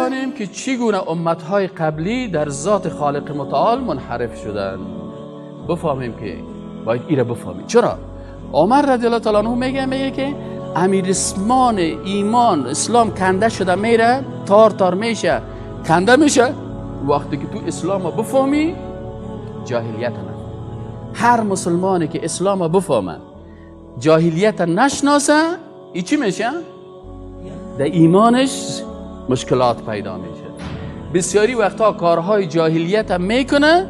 بدانیم که چگونه امتهای قبلی در ذات خالق متعال منحرف شدند. بفهمیم که باید ایره بفهمیم. چرا؟ عمر رضی الله تعالی عنه میگه که امیرسمان ایمان اسلام کنده شده میره، تار تار میشه، کنده میشه. وقتی که تو اسلام رو بفهمی جاهلیت نه. هر مسلمانی که اسلام رو بفهمه جاهلیت نشناسه، ای چی میشه؟ در ایمانش مشکلات پیدا میشه. بسیاری وقتا کارهای جاهلیت هم میکنه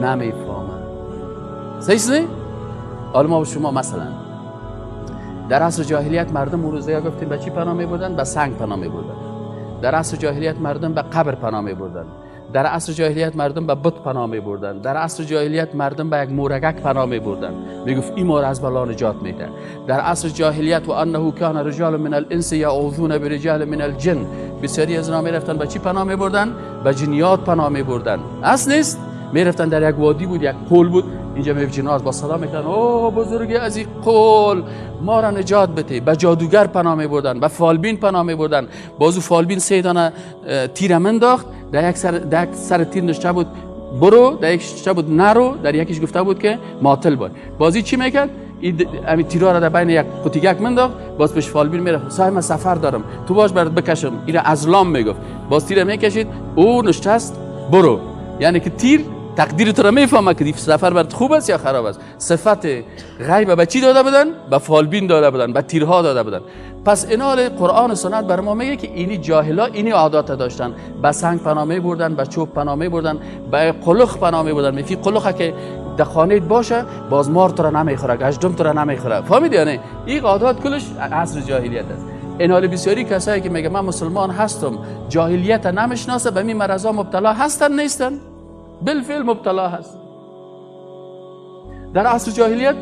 نمیفهمه. صحیح؟ حالا ما شما مثلا در عصر جاهلیت مردم اون روزها گفتیم به چی پناه میبردن؟ به سنگ پناه میبردن. در عصر جاهلیت مردم به قبر پناه میبردن. در عصر جاهلیت مردم به بت پناه میبردن. در عصر جاهلیت مردم به یک مورگک پناه میبردن، میگفت این ما را از بلا نجات میده. در عصر جاهلیت و انه کان رجال من الانس یعوذون برجال من الجن، بسیاری از اینا میرفتن به چی پناه میبردن؟ به جنیات پناه میبردن. اصل نیست، میرفتن در یک وادی بود، یک قول بود، اینجا می جنات با صدا میکردن او بزرگی از این قول ما را نجات بده. به جادوگر پناه میبردن، به فالبین پناه میبردن. بازو فالبین سه دانه تیر منداخت، در یک سر تیر نشته بود برو، در یک نشته بود نرو، در یکیش گفته بود که معطل باش. بازی چی میکرد؟ این تیرا را در بین یک قوطیگک منداخت، باز پیش فالبین میرفت، صاحب من سفر دارم تو باش برات بکشم، اینا ازلام میگفت. باز تیر میکشید، او نشست برو، یعنی که تیر تقدیر تو را میفهمه که سفر برات خوب است یا خراب است. صفت غیب به چی داده بودن؟ به فالبین داده بودن، به تیرها داده بودن. پس اینال قرآن و سنت بر ما میگه که اینی جاهلا اینی عادات داشتن، به سنگ پناه میبردن، به چوب پناه میبردن، به قلخ پناه میبردن. میفی قلخ که در خانه باشه باز مار تو را نمیخوره، گژدم تو را نمیخوره. فهمیدی؟ یعنی این عادات کلش عصر جاهلیت است. اینال بسیاری کسایی که میگه من مسلمان هستم جاهلیت نمیشناسه، به می مرضا مبتلا هستن نیستن؟ بالفعل مبتلا هست. در عصر جاهلیت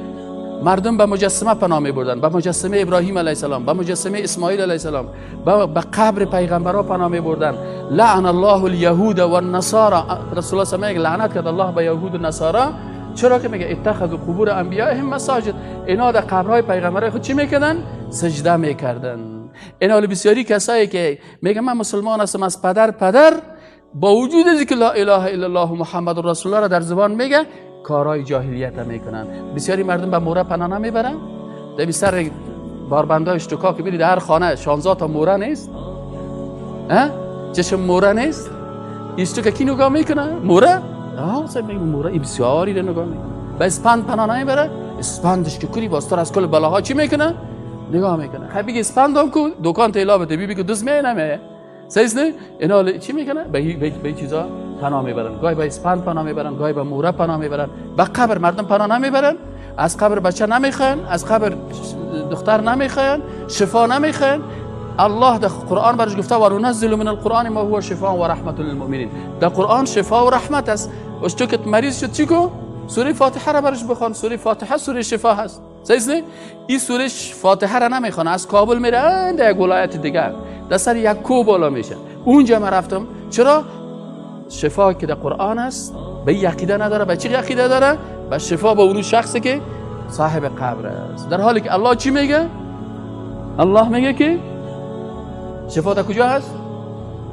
مردم به مجسمه پناه می بردن، به مجسمه ابراهیم علیه السلام، به مجسمه اسماعیل علیه السلام، به قبر پیغمبرا پناه می بردن. لعن الله الیهود و النصارى، رسول الله صلی الله علیه و لعنت کرد الله به یهود و نصارا. چرا که میگه اتخذوا قبور انبیائهم مساجد، اینا در قبرهای پیغمبرای خود چی میکردن؟ سجده میکردن. اینا بسیاری کسایی که میگه من مسلمان هستم از پدر، با وجود از که لا اله الا الله محمد رسول الله را در زبان میگه، کارهای جاهلیت میکنن. بسیاری مردم به موره پناه نمیبرن. در سر باربندای اشتکا که ببینید هر خانه 16 تا موره نیست، ها چشم موره نیست. اشتکا کی نگاه میکنه؟ موره. آها میگه موره ای بسیاری رو نگاه میکنه. به اسپند پناه نمیبره، اسپندش که کلی باستر از کل بلاها چی میکنه؟ نگاه میکنه. خب بگی اسپندم کو دکان تیلا بده، بی بی که دوست می نمیه. صحیح نه؟ اینا چی میکنه؟ به چیزا پناه میبرن. گاهی به اسپند پناه میبرن، گاهی به موره پناه میبرن، به قبر مردم پناه نمیبرن. از قبر بچه نمیخوان، از قبر دختر نمیخوان، شفا نمیخوان. الله در قرآن برش گفته و ننزل من القرآن ما هو شفاء و رحمت للمؤمنین. در قرآن شفا و رحمت است. اش تو که مریض شد چی کو؟ سوره فاتحه را برش بخوان. سوره فاتحه سوره شفا هست. صحیح نه؟ این سوره فاتحه را نمیخوانه، از کابل میره در یک ولایت دیگر، در سر یک کو بالا میشه. اونجا من رفتم. چرا؟ شفا که در قرآن است به این عقیده نداره. به چی عقیده داره؟ به شفا به اون شخصی که صاحب قبر است. در حالی که الله چی میگه؟ الله میگه که شفا در کجا هست؟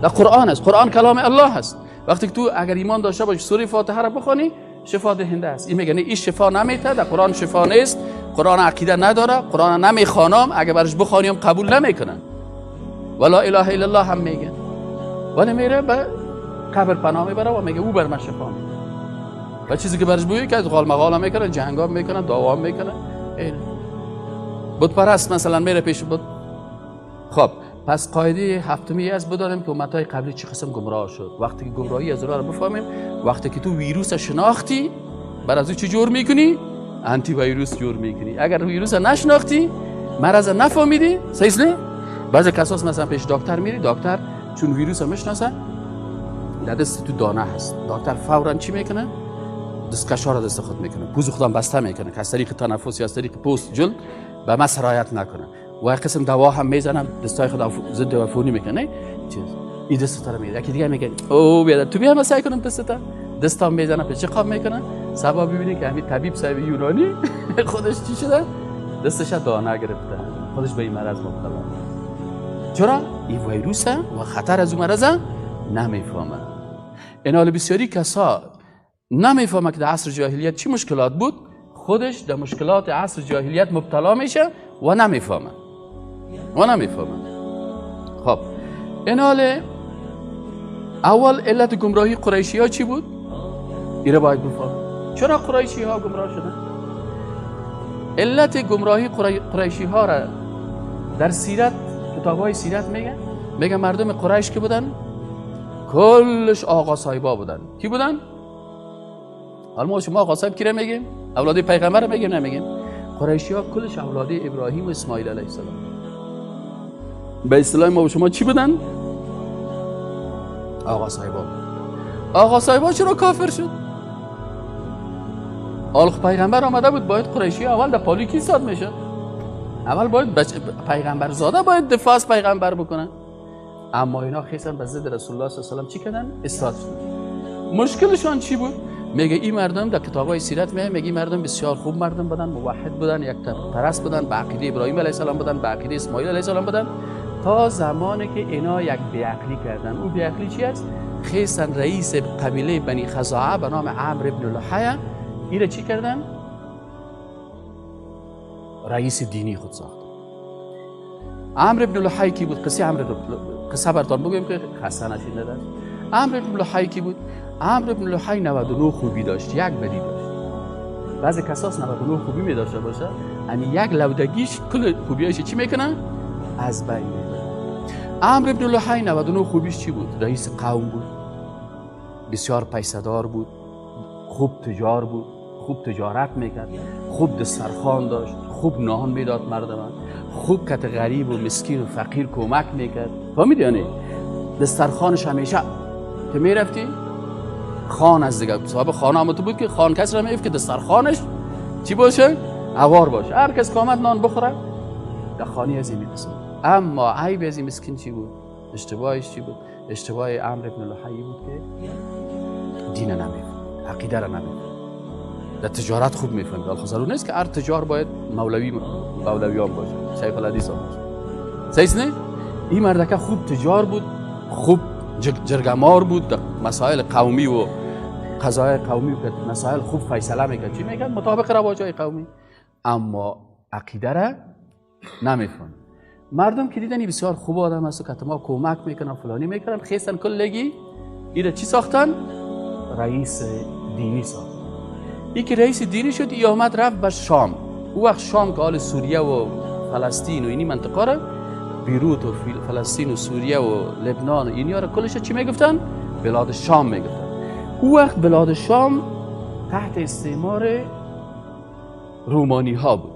در قرآن است. قرآن کلام الله است. وقتی که تو اگر ایمان داشته باشی سوره فاتحه را بخوانی شفا دهنده است. این میگه نه، این شفا نمیته، در قرآن شفا نیست، قرآن عقیده نداره، قرآن نمیخوانم، اگر برش بخوانیم قبول نمیکنن. ولا اله الا الله هم میگه، ولی میره به قبر پناه میبره و میگه او بر من شفا میده. و چیزی که برش بویی که از غال مغال میکنن، جنگا میکنن، دعوا میکنن. اینه بت پرست مثلا میره پیش بت. خب پس قاعده هفتمی از بدانیم که امت‌های قبلی چه قسم گمراه شد. وقتی که گمراهی از اونها رو بفهمیم، وقتی که تو ویروس شناختی بر از او چی جور میکنی؟ آنتی ویروس جور میکنی. اگر ویروس نشناختی، مرض نفهمیدی، صحیح نه؟ بعضی کساس مثلا پیش دکتر میری، دکتر چون ویروس رو میشناسه در دست تو دانه هست، دکتر فورا چی میکنه؟ دستکشا رو دست خود میکنه، پوز خودم بسته میکنه که از طریق تنفس یا از طریق پوست جلد به ما سرایت نکنه. و یک قسم دوا هم میزنم دستای خود ضد عفونی میکنه. چیز این دست رو میگیره، یکی دیگه میگه او بیا تو بیا مسای کنم دستت، دستام میزنه پیچ قاب میکنه. سبا ببینی که همین طبیب صاحب یونانی خودش چی شده؟ دستش دانه گرفته، خودش به این مرض مبتلا. چرا؟ این ویروس و خطر از اون مرض نمیفهمه. این حال بسیاری کسا نمیفهمه که در عصر جاهلیت چی مشکلات بود، خودش در مشکلات عصر جاهلیت مبتلا میشه و نمیفهمه و نمیفهمه. خب این حال اول علت گمراهی قریشی ها چی بود؟ این را باید بفهمیم. چرا قریشی ها گمراه شدن؟ علت گمراهی قریشی ها را در سیرت، کتاب های سیرت میگه، میگه مردم قریش که بودن کلش آقا صاحبا بودن. کی بودن؟ حالا ما شما آقا صاحب کی را میگیم؟ اولاد پیغمبر را میگیم؟ نمیگیم. قریشی ها کلش اولاد ابراهیم و اسماعیل علیه السلام. به اصطلاح ما و شما چی بودن؟ آقا صاحبا. آقا صاحبا چرا کافر شد؟ آلخ پیغمبر آمده بود، باید قریشی اول در پالی کی ساد میشد؟ اول باید پیغمبر زاده باید دفاع از پیغمبر بکنن. اما اینا خیسن به ضد رسول الله صلی الله علیه و سلم چی کردن؟ استاد شدن. مشکلشان چی بود؟ میگه این مردم در کتاب‌های سیرت میگه این مردم بسیار خوب مردم بودن، موحد بودن، یک پرست بودن، به عقیده ابراهیم علیه السلام بودن، به عقیده اسماعیل علیه السلام بودن، تا زمانی که اینا یک بیعقلی کردن. او بیعقلی چی است؟ خیسن رئیس قبیله بنی خزاعه به نام عمرو بن لحی ایره چی کردن؟ رئیس دینی خود ساخت. عمرو بن لحی کی بود؟ قصه عمرو قصه براتون بگم که خسته نشید نداشت. عمرو بن لحی کی بود؟ عمرو بن لحی 99 خوبی داشت، یک بدی داشت. بعضی کساس 99 خوبی می داشته باشه، یعنی یک لودگیش کل خوبیاش چی میکنه؟ از بین میبره. عمرو بن لحی 99 خوبیش چی بود؟ رئیس قوم بود، بسیار پیسه‌دار بود، خوب تجار بود، خوب تجارت میکرد، خوب دسترخوان داشت، خوب نان میداد مردم، خوب کت غریب و مسکین و فقیر کمک میکرد. فهمیدی؟ یعنی دسترخوانش همیشه که میرفتی خان از دیگه صاحب خانه هم تو بود که خان کس را میگفت که دسترخوانش چی باشه؟ عوار باشه، هر کس که آمد نان بخوره در خانه از این میرسه. اما عیب از این مسکین چی بود؟ اشتباهش چی بود؟ اشتباه عمرو بن لحی بود که دین نمیفهمید، عقیده را نمیفهمید، در تجارت خوب میفهمید. خب ضرور نیست که هر تجار باید مولویان باشه، شیخ الحدیث هم باشه. صحیح نه؟ این مردکه خوب تجار بود، خوب جرگمار بود، در مسائل قومی و قضای قومی و مسائل خوب فیصله میکرد. چی میکرد؟ مطابق رواجهای قومی. اما عقیده را نمیفهمید. مردم که دیدن این بسیار خوب آدم است و که ما کمک میکنن فلانی میکنن، خیستن کلگی ایره چی ساختن؟ رئیس دینی ساختن. ای که رئیس دینی شد، ای آمد رفت به شام. او وقت شام که حال سوریه و فلسطین و اینی منطقه را، بیروت و فلسطین و سوریه و لبنان و اینیا را کلش چی میگفتن؟ بلاد شام میگفتن. او وقت بلاد شام تحت استعمار رومانی ها بود.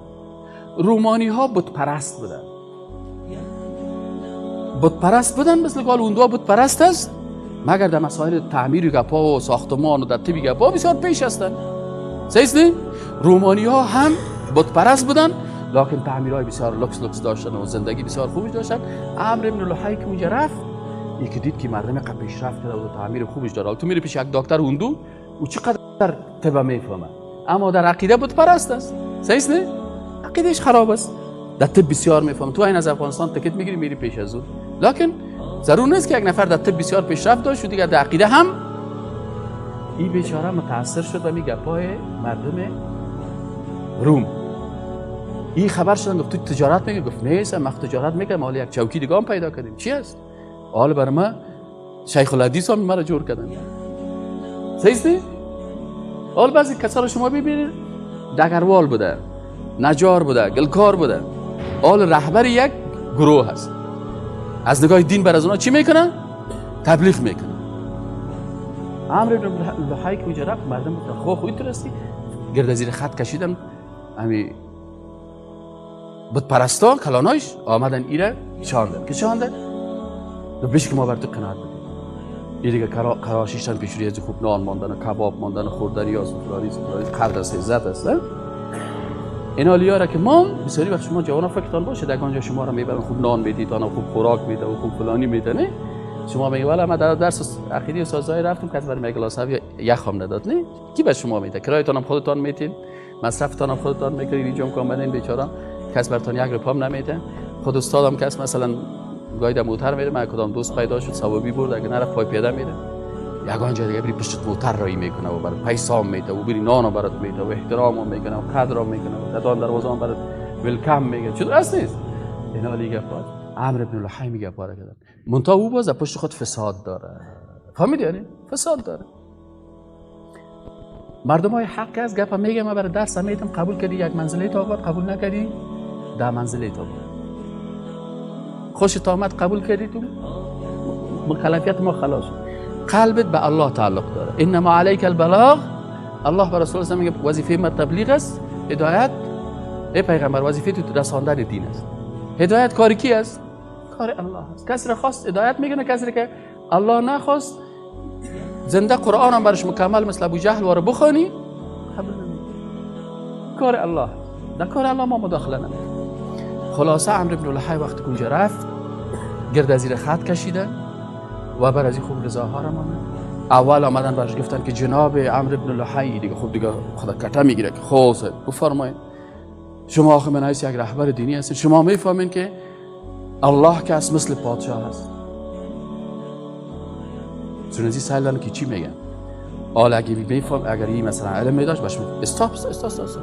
رومانی ها بت پرست بودن. بت پرست بودن، مثل که اون دو بت پرست است، مگر در مسائل تعمیر گپا و ساختمان و در طب گپا بسیار پیش هستند. صحیح؟ رومانی ها هم بت پرست بودن، لکن تعمیرهای بسیار لوکس لوکس داشتن و زندگی بسیار خوبی داشتن. عمرو بن لحی که اونجا رفت، یکی دید که مردم قد پیشرفت کرده و تعمیر خوبش داره. تو میری پیش یک دکتر هندو، او چقدر طب میفهمه، اما در عقیده بت پرست است. صحیح نه؟ عقیدهش خراب است. در طب بسیار میفهمه. تو این از افغانستان تکت میگیری میری پیش از او. لکن ضرور نیست که یک نفر در طب بسیار پیشرفت داشت و دیگر در عقیده هم. این بیچاره متاثر شد و میگه پای مردم روم. این خبر شدن، گفت تو تجارت میگه؟ گفت نیست، ما تجارت میکنم، حالا یک چوکی دیگه هم پیدا کردیم. چی است؟ حالا برای ما شیخ الحدیث هم مرا جور کردن. صحیح؟ حالا بعضی کسا رو شما ببینید دگروال بوده، نجار بوده، گلکار بوده، حال رهبر یک گروه هست. از نگاه دین بر از اونا چی میکنه؟ تبلیغ میکنه. عمرو بن لحی که اونجا رفت، مردم گفتن خو خوی ترستی، گرد زیر خط کشیدن. امی بت پرستا کلانایش آمدن ایره چاندن که چاندن بهش که ما بر تو قناعت بدیم. این دیگه قراشیشتن پیش روی از خوب نان ماندن و کباب ماندن و خوردنی از فلانی فلانی قدر است، عزت است. این حالی را که ما بسیاری وقت شما جوانان فکرتان باشه در آنجا شما را میبرن خوب نان میدید، آن خوب خوراک میده و خوب فلانی میده. نه شما میگه والا ما در درس عقیده سازهای رفتم کس برای گلاس آب یخ هم نداد. نه کی به شما میده؟ کرایتان هم خودتان میتین، مصرفتان هم خودتان میکنید. اینجا هم که آمدین بیچاره کس براتون یک روپام نمیده. خود استادم کس مثلا گاهی در موتر میره، من کدام دوست پیدا شد ثوابی برد، اگه نرفت پای پیاده میره. یگان جای دیگه بری پشت موتر رایی میکنه و برات پیسام میده و بری نانو برات میده و احترامو میکنه و قدرو میکنه و دادان دروازه برات welcome میگه. چطور است نیست؟ اینا دیگه پاس عمرو بن لحی میگه پاره کردن. منتها او باز پشت خود فساد داره. فهمیدی یعنی فساد داره. مردم های حق از گپ میگه من برای درس میتم، قبول کردی یک منزله تا آورد، قبول نکردی ده منزله تا آورد. خوشت آمد قبول کردی، تو مکلفیت ما خلاص شد. قلبت به الله تعلق داره. انما علیک البلاغ. الله به رسول الله میگه وظیفه ما تبلیغ است، هدایت. ای پیغمبر وظیفه تو رساندن دین است. هدایت کار کی است؟ کار الله است. کسی را خواست هدایت میکنه، کسی را که الله نخواست زنده قرآن هم برش مکمل مثل ابو جهل واره بخوانی قبول نمیکنه. کار الله، در کار الله ما مداخله نمیکنیم. خلاصه عمرو بن لحی وقتی اونجا رفت گرد از زیر خط کشیدن و بر از این خوب رضاها را ماند. اول آمدن برش گفتن که جناب عمرو بن لحی، دیگه خوب دیگه خدا کته میگیره که خب بفرمایید شما آخه من حیث یک رهبر دینی هستین، شما میفهمین که الله که است مثل پادشاه است. سنزی سایل دارن که چی میگن؟ حالا اگه میفهم اگر این مثلا علم میداشت باش استاپ استاپ استاپ،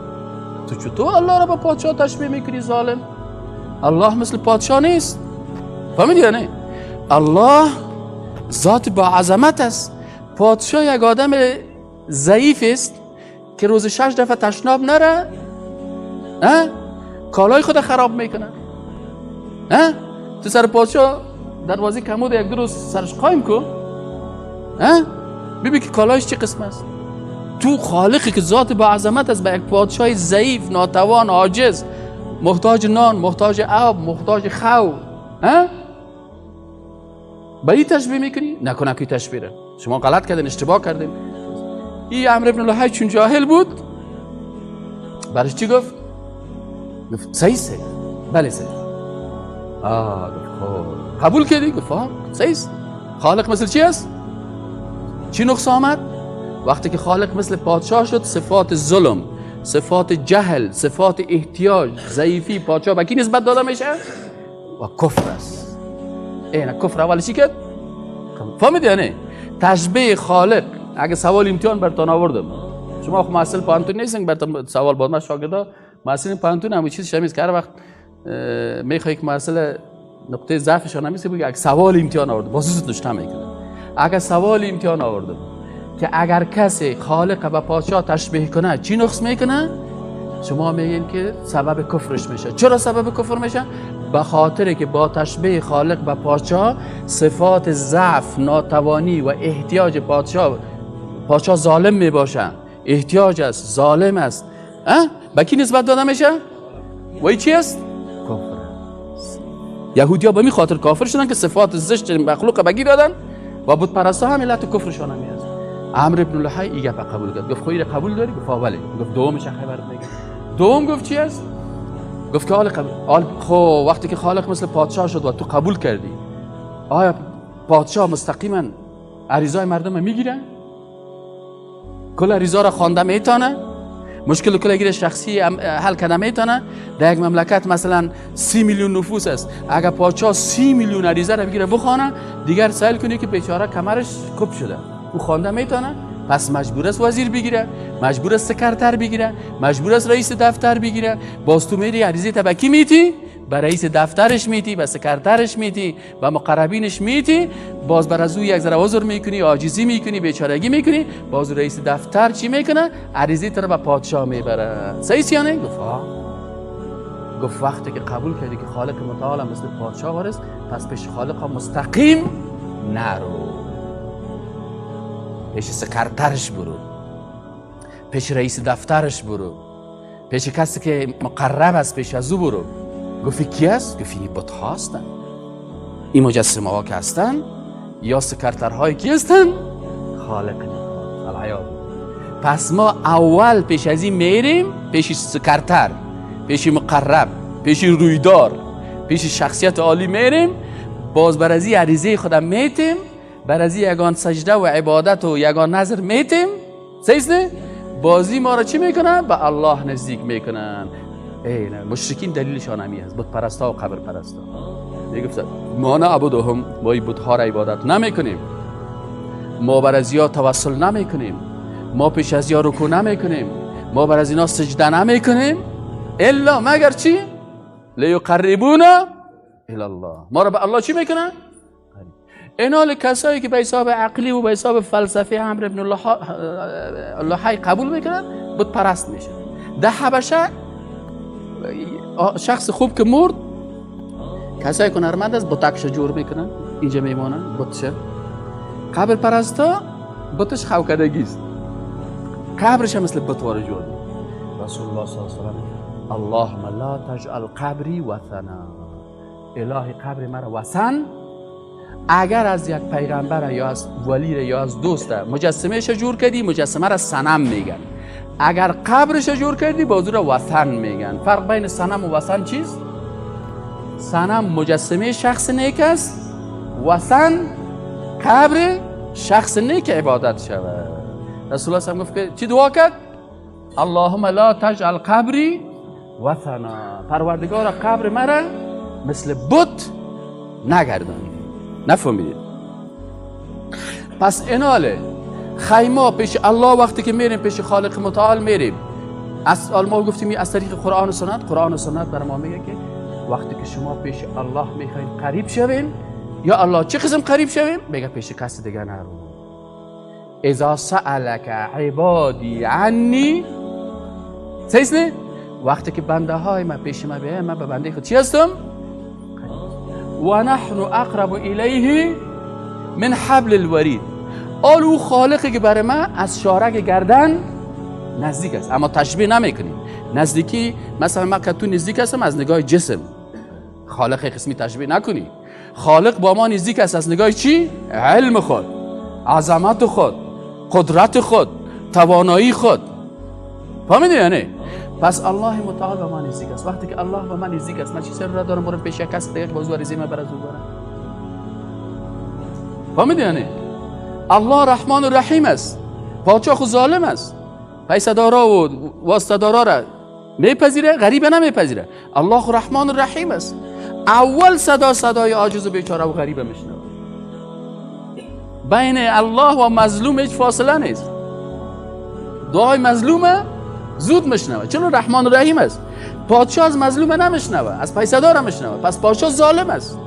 تو چطور الله را با پادشاه تشبیه میکنی ظالم؟ الله مثل پادشاه نیست. فهمیدی یا نه؟ الله ذات با عظمت است. پادشاه یک آدم ضعیف است که روز 6 دفعه تشناب نره، کالای خود خراب میکنه. تو سر پادشاه دروازه کمود یک دو روز سرش قایم کن، ببین که کالایش چه قسم است. تو خالقی که ذات با عظمت است به یک پادشاه ضعیف، ناتوان، عاجز، محتاج نان، محتاج آب، محتاج خو، به این تشبیه میکنی؟ نکنه که تشبیه شما غلط کردین، اشتباه کردین. این عمرو بن لحی چون جاهل بود برش چی گفت؟ گفت صحیح صحیح، بله صحیح. گفت خب قبول کردی؟ گفت صحیح. خالق مثل چی است؟ چی نقص آمد؟ وقتی که خالق مثل پادشاه شد، صفات ظلم، صفات جهل، صفات احتیاج، ضعیفی پادشاه به کی نسبت داده میشه؟ و کفر است. اینه کفر اول چی کرد؟ فهمیدی یا نه؟ تشبیه خالق. اگه سوال امتحان براتون آوردم، شما خب محصل پانتون نیستین، براتون سوال بود. من شاگردا محصل پانتون همون چیز شمیز که هر وقت میخوای که محصل نقطه ضعفشان همیشه بگه اگه سوال امتحان آوردم باز زود نشته میکنه. اگه سوال امتحان آوردم که اگر کسی خالق به پادشاه تشبیه کنه چی نقص میکنه؟ شما میگین که سبب کفرش میشه. چرا سبب کفر میشه؟ به خاطر که با تشبیه خالق به پادشاه صفات ضعف، ناتوانی و احتیاج پادشاه، پادشاه ظالم میباشه، احتیاج است، ظالم است، به کی نسبت داده میشه؟ و این چی است؟ کفر است. یهودیا به می خاطر کافر شدن که صفات زشت مخلوق به کی دادن و بت پرستا هم علت کفرشان هم است. عمرو بن لحی این گپ قبول کرد. گفت خیر قبول داری؟ گفت بله. گفت دومش خبر میگه. دوم گفت چی است؟ گفت که حال قبول. خب وقتی که خالق مثل پادشاه شد و تو قبول کردی، آیا پادشاه مستقیما عریضای مردم میگیره؟ کل عریضا را خوانده میتونه؟ مشکل کل گیر شخصی حل کنه میتونه؟ در یک مملکت مثلا 30 میلیون نفوس است، اگر پادشاه 30 میلیون عریضه را بگیره بخوانه، دیگر سایل کنی که بیچاره کمرش کپ شده، او خوانده میتونه؟ پس مجبور است وزیر بگیره، مجبور است سکرتر بگیره، مجبور است رئیس دفتر بگیره. باز تو میری عریضه تا به کی میتی؟ به رئیس دفترش میتی، به سکرترش میتی، به مقربینش میتی. باز بر از او یک ذره عذر میکنی، عاجزی میکنی، بیچارگی میکنی. باز رئیس دفتر چی میکنه؟ عریضه تو به پادشاه میبره. صحیح یا نه؟ گفت ها. گفت وقتی که قبول کردی که خالق متعال مثل پادشاه وارث، پس پیش خالق مستقیم نرو، پیش سکرترش برو، پیش رئیس دفترش برو، پیش کسی که مقرب است پیش از او برو. گفت کی است؟ گفت این بت ها هستن، این مجسمه ها که هستن یا سکرترهای کی هستن؟ خالق متعال. پس ما اول پیش از این میریم پیش سکرتر، پیش مقرب، پیش رویدار، پیش شخصیت عالی میریم. باز بر از این عریضه خودم میتیم، بر از یگان سجده و عبادت و یگان نظر میتیم. صحیح نه؟ بازی ما را چی میکنن؟ به الله نزدیک میکنن. ای نه، مشرکین دلیلشان همی است، بت پرستا و قبر پرستا. میگفت ما نعبدهم، ما این بت‌ها را عبادت نمیکنیم، ما بر از یا توسل نمیکنیم، ما پیش از یا رکوع نمیکنیم، ما بر از اینا سجده نمیکنیم، الا مگر چی؟ لیقربونا الی الله. ما را به الله چی میکنن؟ اینا کسایی که به حساب عقلی و به حساب فلسفی عمرو بن لحی قبول میکنن بت پرست میشن. در حبشه شخص خوب که مرد، کسایی که هنرمند است بتکش جور میکنن، اینجا میمانن بتشه. قبر پرستا بتش خوکدگی است، قبرش مثل بتوار جور. رسول الله صلی الله علیه و سلم اللهم لا تجعل قبری وثنا، الهی قبر مرا وثن. اگر از یک پیغمبر یا از ولی یا از دوست مجسمه ش جور کردی، مجسمه را صنم میگن. اگر قبرش جور کردی، باز را وثن میگن. فرق بین صنم و وثن چیست؟ صنم مجسمه شخص نیک است، وثن قبر شخص نیک عبادت شود. رسول الله صلی الله علیه و گفت که چی دعا کرد؟ اللهم لا تجعل قبری وثنا، پروردگار قبر مرا مثل بت نگردان. نفهمیدید؟ پس اناله خیمه پیش الله وقتی که میریم پیش خالق متعال میریم، از ما گفتیم از طریق قرآن و سنت. قرآن و سنت بر ما میگه که وقتی که شما پیش الله میخواین قریب شوین، یا الله چه قسم قریب شویم؟ میگه پیش کس دیگه نرو. اذا سألک عبادی عنی، صحیح نه؟ وقتی که بنده های ما پیش ما بیاین، من به بنده خود چی هستم؟ و نحن اقرب الیه من حبل الورید. آل او خالقی که برای من از شارک گردن نزدیک است، اما تشبیه نمیکنیم. نزدیکی مثلا من که تو نزدیک هستم از نگاه جسم، خالق قسمی تشبیه نکنی. خالق با ما نزدیک است از نگاه چی؟ علم خود، عظمت خود، قدرت خود، توانایی خود. فهمیدی یعنی؟ پس الله متعال با ما نزدیک است. وقتی که الله با من نزدیک است، من چی ضرورت دارم برم پیش یک کس دیگه که بازو ریزی من بر از او برم؟ فهمیدی یعنی؟ الله رحمان و رحیم است. پادشاه خود ظالم است، پیسه دارا و واسطه دارا را میپذیره، غریبه نمیپذیره. الله رحمان و رحیم است. اول صدا صدای عاجز و بیچاره و غریبه میشنوه. بین الله و مظلوم هیچ فاصله نیست. دعای مظلومه زود میشنوه، چون رحمان و رحیم است. پادشاه از مظلوم نمیشنوه، از پیسه دار میشنوه. پس پادشاه ظالم است.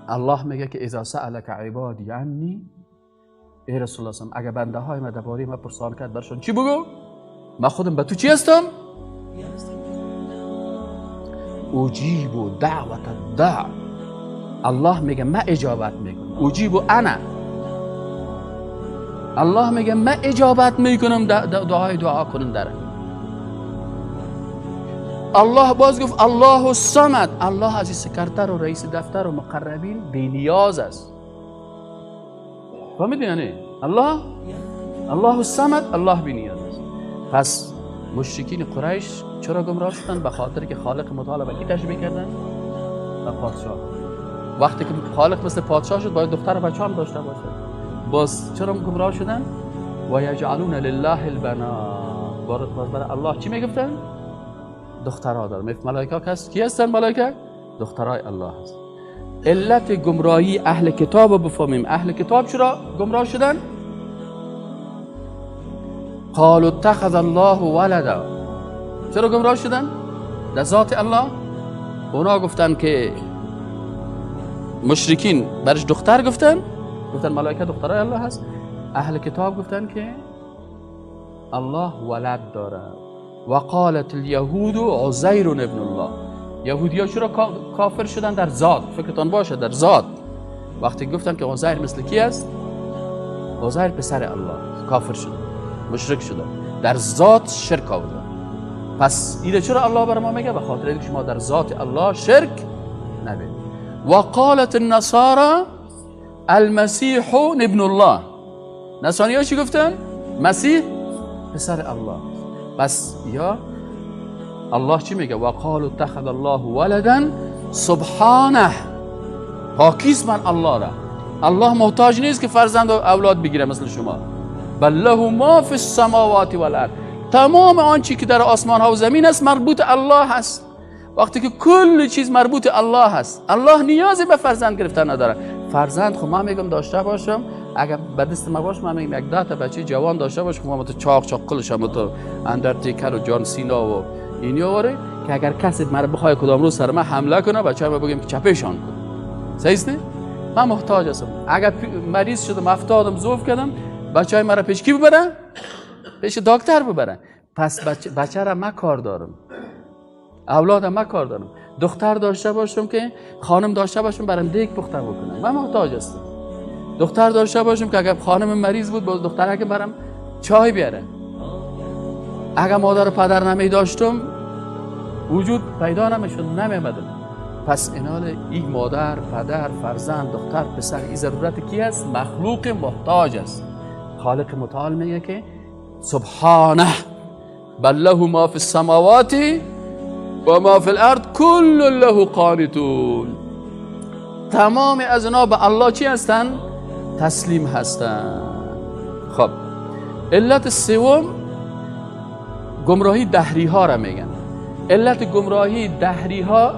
الله میگه که اذا سألک عبادی عنی، ای رسول الله اگر بنده های ما درباره ما پرسان کرد، برشون چی بگو؟ من خودم به تو چی هستم؟ اجیب دعوت الداع. الله میگه من اجابت میکنم. اجیب انا. الله میگه من اجابت میکنم دعای دعا کنم داره. الله باز گفت الله الصمد. الله از سکرتر و رئیس دفتر و مقربین بی نیاز است. فهمیدی یعنی؟ الله الله الصمد، الله بی نیاز است. پس مشرکین قریش چرا گمراه شدن؟ به خاطر که خالق متعال به کی تشبیه کردن؟ به پادشاه. وقتی که خالق مثل پادشاه شد، باید دختر و بچه هم داشته باشه. باز چرا گمراه شدن؟ و یجعلون لله البنات. باز برای الله چی میگفتن؟ دخترها دارن. ملائکه کس کی هستن؟ ملائکه دخترای الله هست. علت گمراهی اهل کتاب رو بفهمیم. اهل کتاب چرا گمراه شدن؟ قالوا اتخذ الله ولدا. چرا گمراه شدن؟ در ذات الله. اونا گفتن که مشرکین برش دختر گفتن، گفتن ملائکه دخترای الله هست. اهل کتاب گفتن که الله ولد داره. و قالت اليهود عزیر ابن الله. یهودی ها چرا کافر شدن؟ در ذات. فکرتان باشه در ذات. وقتی گفتن که عزیر مثل کی است؟ عزیر پسر الله، کافر شدن، مشرک شدن، در ذات شرک آوردن. پس اینه چرا الله برای ما میگه؟ به خاطر اینکه شما در ذات الله شرک نبید. و قالت النصارى المسیح ابن الله. نصرانی ها چی گفتن؟ مسیح پسر الله. پس یا الله چی میگه؟ و قالوا اتخذ الله ولدا سبحانه. پاکیست من الله را. الله محتاج نیست که فرزند و اولاد بگیره مثل شما. بل له ما فی السماوات والارض. تمام آنچه که در آسمان ها و زمین است مربوط الله است. وقتی که کل چیز مربوط الله هست، الله نیازی به فرزند گرفتن نداره. فرزند خب من میگم داشته باشم، اگر به دست ما باشه من میگم یک 10 تا بچه جوان داشته باش که ما تو چاق چاق کلش هم تو اندرتیکر و جان سینا و اینی آوره که اگر کسی مرا بخواد کدام روز سر من حمله کنه بچه ما بگیم که چپشان کن. صحیح است؟ من محتاج هستم. اگر مریض شدم، افتادم، ضعف کردم، بچهای مرا پیش کی ببرن؟ پیش دکتر ببرن. پس بچه را من کار دارم، اولادم من کار دارم. دختر داشته باشم که خانم داشته باشم برام دیگ پخته بکنم، من محتاج هستم. دختر داشته باشم که اگر خانم مریض بود باز دختره که برام چای بیاره. اگر مادر و پدر نمی داشتم وجود پیدا نمیشد، نمیمدم. پس اینال این مادر، پدر، فرزند، دختر، پسر، این ضرورت کی است؟ مخلوق محتاج است. خالق متعال میگه که سبحانه بل له ما فی السماوات و ما فی الارض کل له قانتون. تمام از اینا به الله چی هستن؟ تسلیم هستن. خب علت سوم گمراهی دهری ها را میگن. علت گمراهی دهری ها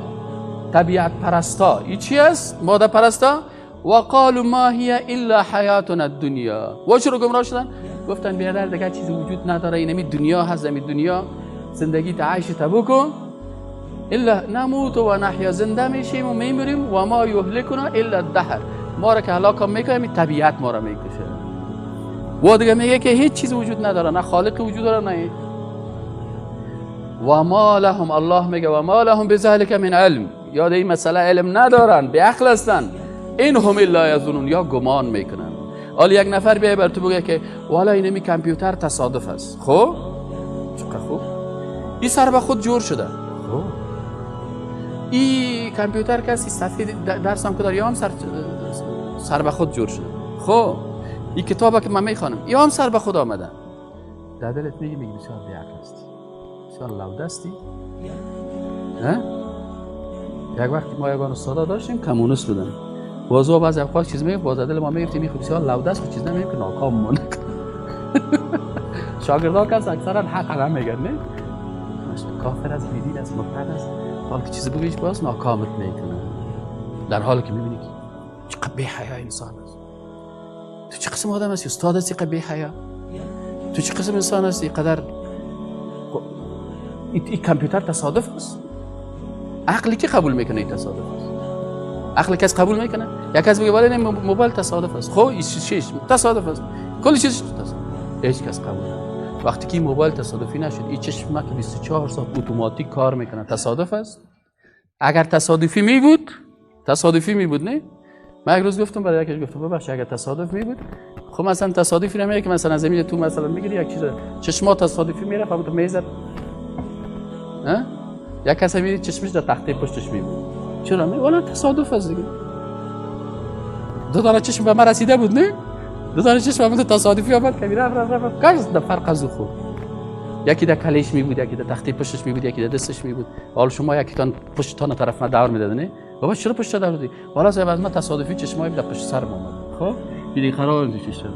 طبیعت پرستا. این چی است؟ ماده پرستا. و قالوا ما هی الا حیاتنا الدنیا. و چرا گمراه شدن؟ گفتن بیادر دیگه چیزی وجود نداره، اینمی دنیا هست، این دنیا زندگی تعیش تبو کن، الا نموت و نحیا، زنده میشیم و میمیریم، و ما یهلکنا الا الدهر، ما را که هلاک میکنه طبیعت ما را میکشه. و دیگه میگه که هیچ چیز وجود نداره، نه خالق وجود داره نه. و ما لهم، الله میگه و ما لهم بذلک من علم، یاد این مسئله علم ندارن، بی عقل هستن. این هم الا یظنون، یا گمان میکنن. حالا یک نفر بیای بر تو بگه که والا اینمی کامپیوتر تصادف است، خب چقدر خوب، این سر به خود جور شده، خب این کامپیوتر کسی سفید درس هم که داره یا هم سر به خود جور شده، خب این کتابه که من میخوانم یا هم سر به خود آمده. در دلت میگی بسیار بی‌عقل هستی، بسیار لوده هستی. یک وقتی ما یگان استادا داشتیم کمونیست بودن، بازو بعضی اوقات چیز میگفت، باز دل ما میگفتیم این خب بسیار لوده است، چیز نمیگه که ناکام مونه. شاگردا کس اکثرا حق نمیگن، نه کافر است، بیدین است، مرتد است، حال که چیزی بگیش باز ناکامت میکنه، در حالی که میبینی که چقدر بی حیا انسان است. تو چه قسم آدم هستی؟ استاد هستی قدر بی حیا؟ تو چه قسم انسان هستی قدر؟ این کامپیوتر تصادف است؟ عقلی که قبول میکنه این تصادف است؟ عقل کس قبول میکنه؟ یک کس بگه ولی موبایل تصادف است، خب این چیز تصادف است، کل چیز تصادف، هیچ کس قبول نمیکنه. وقتی که موبایل تصادفی نشد، این چشمک 24 ساعت اتوماتیک کار میکنه، تصادف است؟ اگر تصادفی می بود، تصادفی می بود نه؟ من یک روز گفتم برای یکیش، گفتم ببخشید اگر تصادف می بود، خب مثلا تصادفی نمیگه که مثلا زمین تو مثلا میگیری یک چیز چشما تصادفی میره، خب تو میزد ها؟ یک کسی می چشمش در تخته پشتش می بود، چرا؟ می والا تصادف است دیگه. دو دانه چشم به من رسیده بود نه؟ دو دانه چشم به من تصادفی آمد که رفت رفت رفت کس در فرق از خود، یکی در کلیش می بود، یکی در تخته پشتش می بود، یکی در دستش می بود. حالا شما یکی تان پشتتان طرف من دور میداد نه؟ بابا چرا پشت دور دادی؟ والا صاحب از من تصادفی چشمای در پشت سرم آمد. خب دیگه قرار نیست چشم.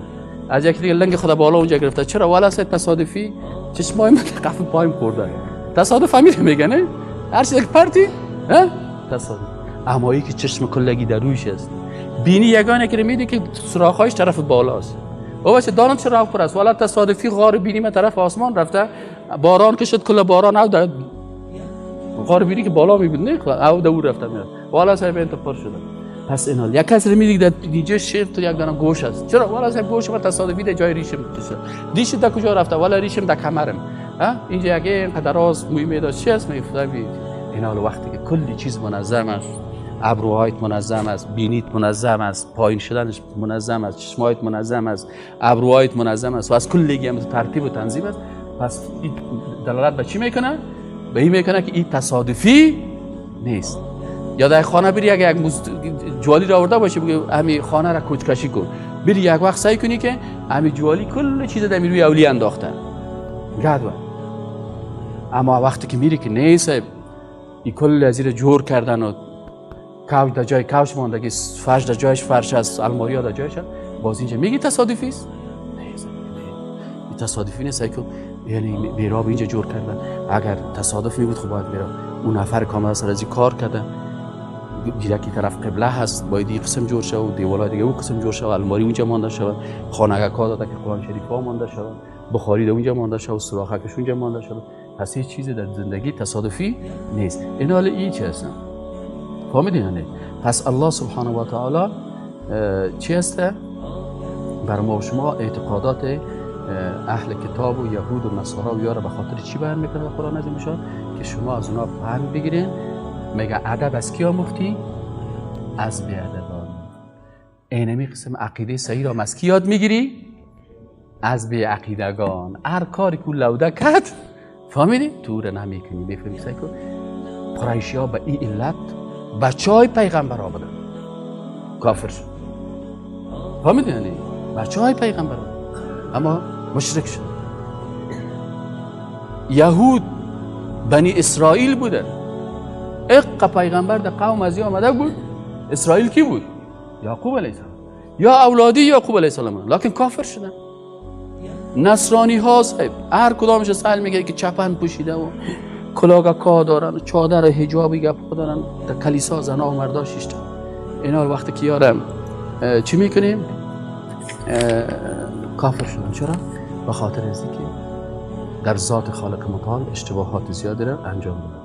از یکی دیگه لنگ خدا بالا اونجا گرفته، چرا؟ والا صاحب تصادفی چشمای من قفل پایم خورده. تصادف همین میگه نه؟ هر چیزی که پرتی ها تصادف. اما که چشم کلگی در رویش است، بینی یگانه که میده که سوراخ‌هایش طرف بالاست. بابا چه دانم چرا پر است؟ والا تصادفی غار بینی من طرف آسمان رفته، باران که شد کل باران او در غار بینی که بالا می بود نه، او دور رفته میاد. والا صاحب انت پر شده. پس اینال یک کسی میدید در اینجا شیر تو یک دانه گوش است، چرا؟ والا صاحب گوش من تصادفی در جای ریشم کشید. دیش در کجا رفته؟ والا ریشم در کمرم. ها اینجا یک اینقدر راز موی میداد چی است؟ میگفتم اینال وقتی که کلی چیز منظم است، ابروهایت منظم است، بینیت منظم است، پایین شدنش منظم است، چشمایت منظم است، ابروهایت منظم است و از کلگی هم ترتیب و تنظیم است. پس این دلالت به چی میکنه؟ به این میکنه که این تصادفی نیست. یا در خانه بری اگه یک جوالی را آورده باشه بگه همین خانه را کوچکشی کن، بری یک وقت سعی کنی که همین جوالی کل چیز در روی اولی انداخته گدوه. اما وقتی که میری که نیست، این کل از زیر جور کردن و کوچ در جای کوچ مانده، که فرش در جایش فرش است، الماری ها در جایش است، باز اینجا میگی تصادفی است؟ نه، این تصادفی نیست. که یعنی میراب اینجا جور کردن، اگر تصادف می بود خب باید میراب. اون نفر کاملا سر از کار کرده، یکی طرف قبله هست باید این قسم جور شود و دیوالای دیگه اون قسم جور شود، الماری اونجا مانده شود، خانگک ها داده که قرآن شریف ها مانده شود، بخاری در اونجا مانده شود، سوراخکش اونجا مانده شود. پس هیچ چیزی در زندگی تصادفی نیست. این حال این چه هستن؟ فهمیدین نه؟ پس الله سبحانه و تعالی چی هسته؟ بر ما و شما اعتقادات اهل کتاب و یهود و نصارا و یارا به خاطر چی بیان میکنه در قرآن عظیم شان؟ که شما از اونا پند بگیرین. میگه ادب از کی آموختی؟ از بی‌ادبان. اینمی قسم عقیده صحیح را از کی یاد میگیری؟ از بی‌عقیدگان. هر کاری که لوده کرد، فهمیدی؟ تو رو نمیکنی. میفهمی سعی کن. قریشی ها به این علت بچه های پیغمبر ها بودن کافر شد. فهمیدی؟ یعنی بچه های پیغمبر ها اما مشرک شد. یهود بنی اسرائیل بودن. اق پیغمبر در قوم از آمده بود. اسرائیل کی بود؟ یعقوب علیه السلام یا اولادی یعقوب علیه السلام، لکن کافر شدن. نصرانی ها هر کدامش سهل میگه که چپن پوشیده و کلاگکا دارن، چادر حجابی گپ دارن، در کلیسا زنا و مردا شیشتن. اینا رو وقتی که یارم چی میکنیم؟ کافر شدن. چرا؟ به خاطر از اینکه در ذات خالق متعال اشتباهات زیادی را انجام دادن.